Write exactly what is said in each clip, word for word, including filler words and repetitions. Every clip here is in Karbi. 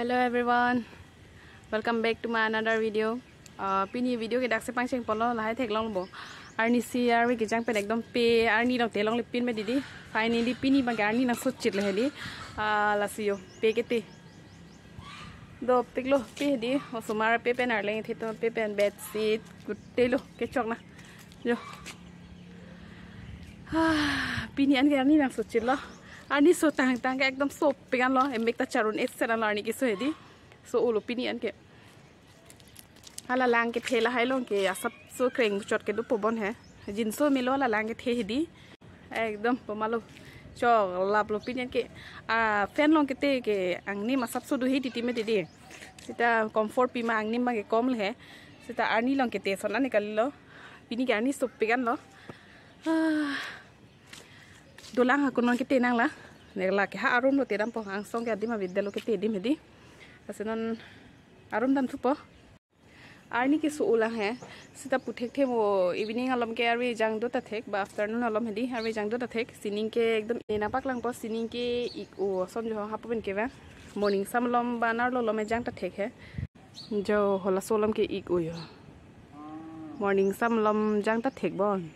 Hello everyone, welcome back to my another video. Uh, pini video ke daksi pangcheng polo lahai theklong bo. Arnisi arve kejang pen ekdom pe arni along telongle pin me didi. Finally pini abang ke arni nangsochit le hedi. Uh, lasi yo pe ke te. Dopiklo pe hedi. Osomar pe pen arleng theto pe pen bedsheet kutelo kechok na. Yo. Ah, pini an ke arni nangsochit lo. Arni so tang tang ke ekdom sopik an lo. Emek ta charun et set an lo arni keso hedi. So-o lo pini an ke. Hala lang kethe lahai along ke asapso kreng chot ke dopo bon he. Jinso melo hala lang kethe hedi. Ekdom poma lo. Choklap lo pini an ke. Ah, fan along kete ke angnim asapso do hedi titi me didi. Seta comfort pima angnim abang ke kom le he. Seta arni along kete son an kalilo. Pini ke arni sopik an lo. Ah. Dolang ha konon kete nang la. Ne la ke ha arum lo te dampo angsong ke adim avidya lo kete adim hedi. Lasi non arum damthupo. Arni ke so-o lang he. Seta puthekthe mo evening alom ke arve jang do ta thek ba afternoon alom hedi arve jang do ta thek. Sining ke ekdom ena paklangpo sining ke ik-o som jo hapu pen ke ba. Morning sam alom ba nar lo alom jang ta thek he. Jo halaso alom ke ik-o yo. Morning sam alom jang ta thek bon.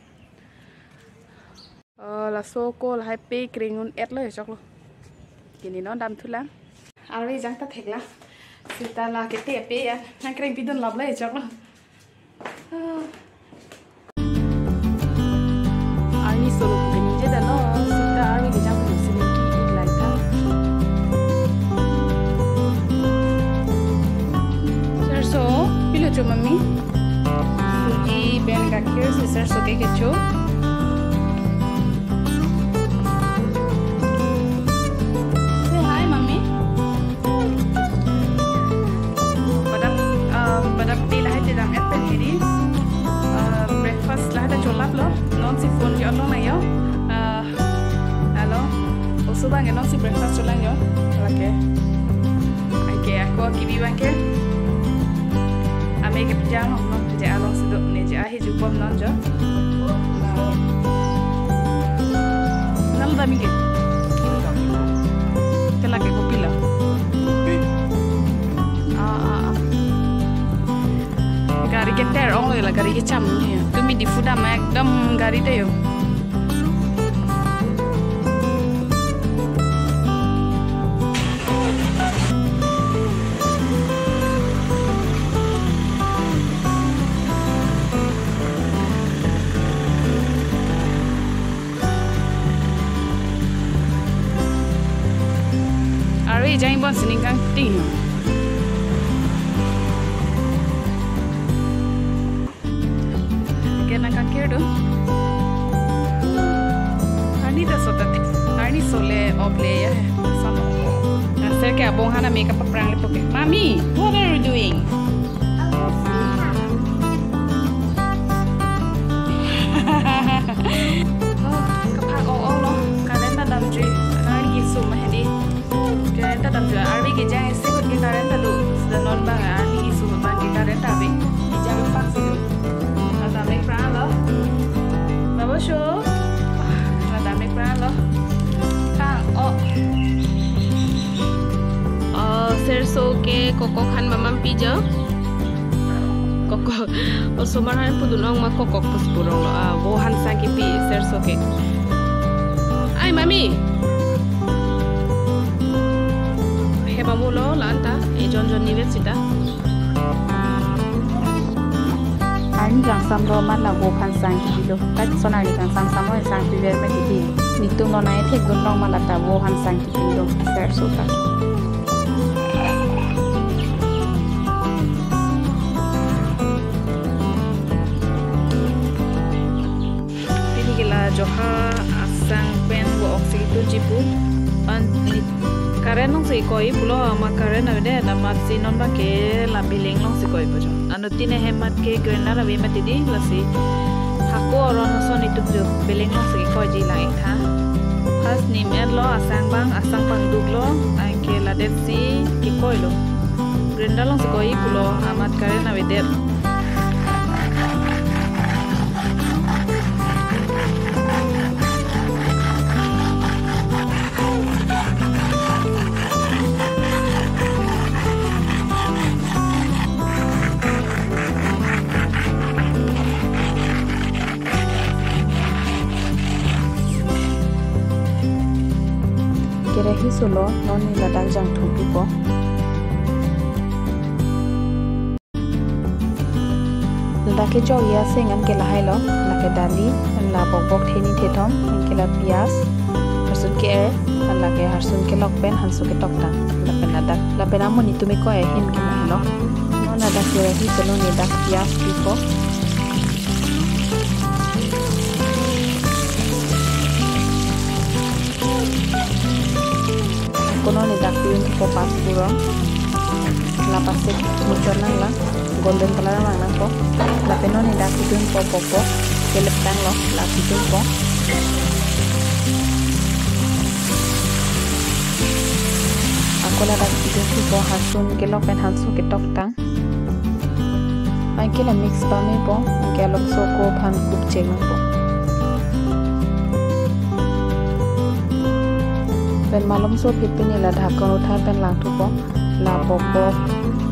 Oh, laso ko lahai pe kreng un et lo ya choklo. Kini non damthu lang. Arve jang ta thek lang. Seta la kete pe ya. Nang kreng pidun lap lo ya choklo. Ah. Arni solo pini je dalo. Seta arve kejang pidun sini ki ik lai ta. Sarso, pilo cho mami. Suji pen gakhir si sarso ke kecho. Say hi, mommy. Padap, uh, padap te lahai te dam et pen hedi. Uh, breakfast lahai ta cholap lo. Non si phone ke on lo na yo. Uh, Alo, oso abang ke non si breakfast cholang yo. Lake. Anke ako kibi abang ke. Ame ke pejang no, no, pejang along si do, ne je ahi jupom non jo. Nalo dami ke. Ke lake kopi lo. Ah, ah, ah. Gari ke ter ong lo la, gari ke cham ni. Tumi Diphu dam ekdom gari te yo. Arve jang bon sining kangting. Ke nang kangkir do. Arni ta sota. Arni sole off le ya. Sama. Sir ke abong hana makeup aprang le poke. Mommy, what are you doing? Oh, kaphak ong ong lo. Current ta damjui. Arni sum hedi. Current ta damjui. Arve kejang isi ahut ke current ta do. Seta non abang arni sum abang ke current ta ave. Kejang pak si do. Madam ek pra lo. Babo sho. Madam ek pra lo. Kang o. Oh, sarso ke kokok han mamam pi jo. Kokok. Osomar han pudun ong ma kokok pus purong lo. Ah, vo han sang kipi sarso ke. Ai, mami. He mamu lo la-an ta. Ejon jon nivet sita. Arni kangsam lo amat la vo han sang kipi lo. Kat son arni kangsam sam lo sang piver me kipi. Nitum lo nai thek dun long ma la ta vo han sang kipi lo. Sarso ta. Pini ke la joha asang pen vo oxygen tu jipu. An ni current nong si koi pulo ama current ave de na mat si non abang ke la bileng nong si koi pu jo. Anuttin ahem mat ke grinder ave mat didi lasi. Hako aron ason itum jo bileng nong si koi ji lang ik tha. Pas nim et lo asang abang asang pangduk lo. Anke ladet si kikoi lo. Grinder along si koi pulo amat current avedet. Tulo, non ne ladak jangthu pipo. Ladak kejok-i aseng an ke lahai lo, lake dali, la bokbok theni thethom, anke la piyaj, harsun ke-er, lake harsun kelok pen hanso ketoktang, lapen ladak, lapen amonit tumi ko ahim ke lahai lo. Non ladak ke ahi ke non ne dak piyaj pipo. Ako non ne dak pidunpo pancphoron. La pasik muchot nanglang, golden color mang nangpo. Lapen non ne dak pidunpo bokbok, keleptanglo, la pidunpo. Ako ladak pidunpo harsun kelok pen hanso ketoktang. Anke la mix pamepo, anke along so ko aphan kupchek nangpo. Pen malomso phit pen ne la dhakon uthai pen langthupo, la bokbok,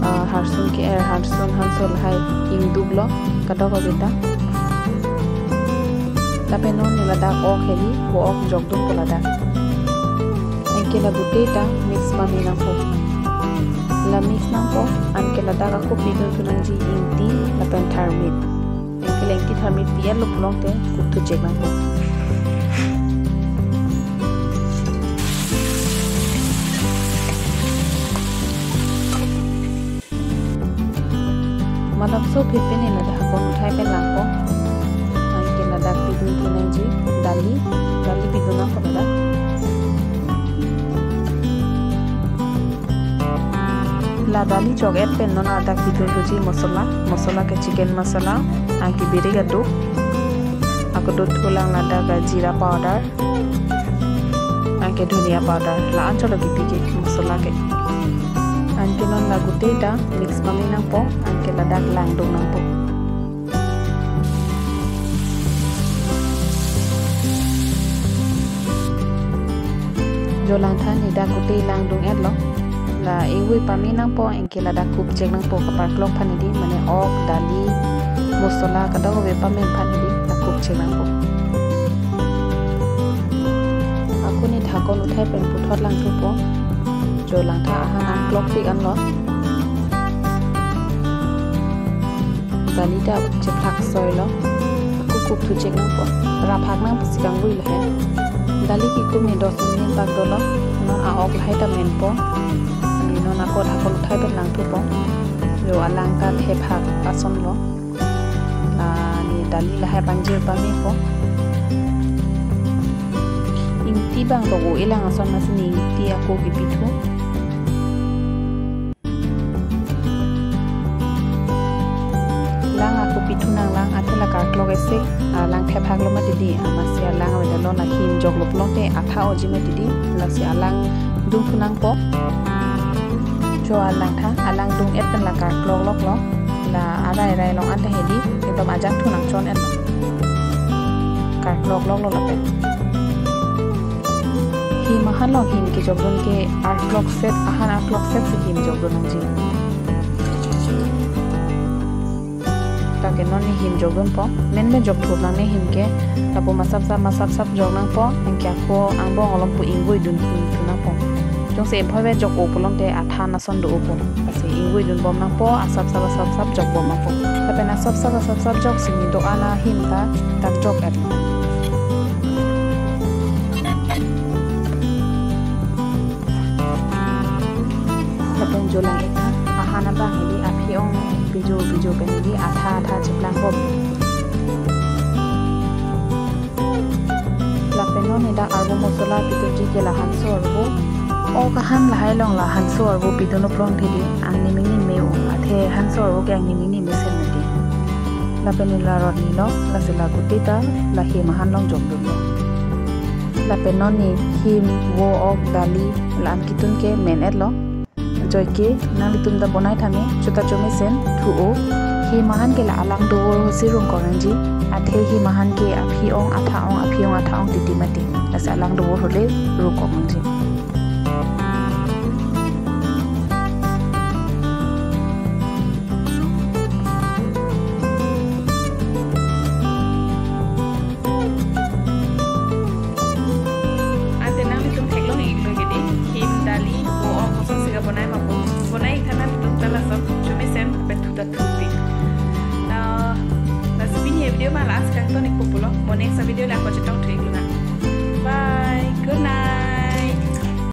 ah, harsun ke-er, harsun hanso lahai ingduklo, kadokave ta. Lapen non ne ladak ok hedi, vo ok jokdunpo ladak. Anke la guteta mix pame nangpo. La mix nangpo, anke ladak ako pidunthu nangji ingti lapen tharmit. Anke la ingti tharmit pi-etlo pulote kupthuchek nangpo. Malomso phit pen ne la dhakon uthai pen langpo. Anke ladak pidunthu nangji dali, dali pidun nangpo ladak. La dali chok-et pen non ladak pidunthuji mosola, mosola ke chicken masala, anke birik aduk, ako dunthulang ladak jeera powder, anke dhania powder, la-an cholo kipi ke mosola ke. Anke non la guteta mix pame nangpo, anke ladak langdun nangpo. Jo langtha ne dak gute langdun-etlo. La ingvoi pame nangpo, anke ladak kupchek nangpo kaparklok aphan hedi, mane ok, dali, mosola kadokave pame aphan hedi, la kupchek nangpo. Ako ne dhakon uthai pen puthot langthupo. Jo langtha ahan arklok pik anlo. Dali ta chephlak soilo. Ako kupthuchek nangpo. Raphak nangpo si kangvoi lahai. Dali kikum ne dos minute bak dolo. Non a-ok lahai ta menpo. Ni non ako dhakon uthai pen langthupo. Jo alang ta thephak asonlo. Ah, ne dali lahai pangjir pamepo. Ingti bang to o-elang ason masi ne ingti ako kipithu. Lang ako pithu nanglang, athe la karklok isi, ah, lang thephaklo mati di, ah, masi alang avedetlo, la him joklo pulote atha oji mati di, lasi alang dungthu nangpo. Jo alangtha, alang dung-et pen la karklokloklo, la arai rai along anta hedi, ekdom ajangthu nangchon-etlo. Karklokloklo lapen. Him ahan along him kejokdun ke arklok set, ahan arklok set si him jokdun nangji. Lake non ne him jokdunpo, menmen jokthur nangne him ke, lapu masapsap masapsap jok nangpo, anke ako angbong along pu ingvoi dun, dun, dun nangpo. Jongsi ephoi ve jok-o pulote atha nason do-opo. Lasi ingvoi dunbom nangpo, asapsap asapsap jokbom nangpo. Lapen asapsap asapsap joksi ne do-an ahim ta, dak jok-etlo. Lapen jo lang-ik tha, ahan abang hedi aphi-ong pijo pijo pen hedi atha atha cheplangbom. Lapen non ne dak arvo mosola pidunji ke la hanso arvo. Ok ahan lahai along la hanso arvo pidun uplong hedi angnim ingnim me-o, athe hanso arvo ke angnim ingnim mesen mati. Lapen ne la rot nilo, lasi la guteta la him ahan along jokdunlo. Lapen non ne him, vo, ok, dali, la-an kitun ke men-etlo. Joike nanglitum ta bonai tha me, chota chomesen thu-o. Him ahan ke la alang dovorsi rungkok nangji. Athe him ahan ke aphi-ong atha-ong, aphi-ong atha-ong titi mati. Lasi alang dovor hole rungkok nangji. Ante nanglitum theklong-iklo hedi, him Bonai ma po. Bonai than nanglitum ta lason chomesen pen thu ta thupik. Na, lasi pini video ma last kangton-ikpo pulo. Mo next video le ako chetongthu-ik.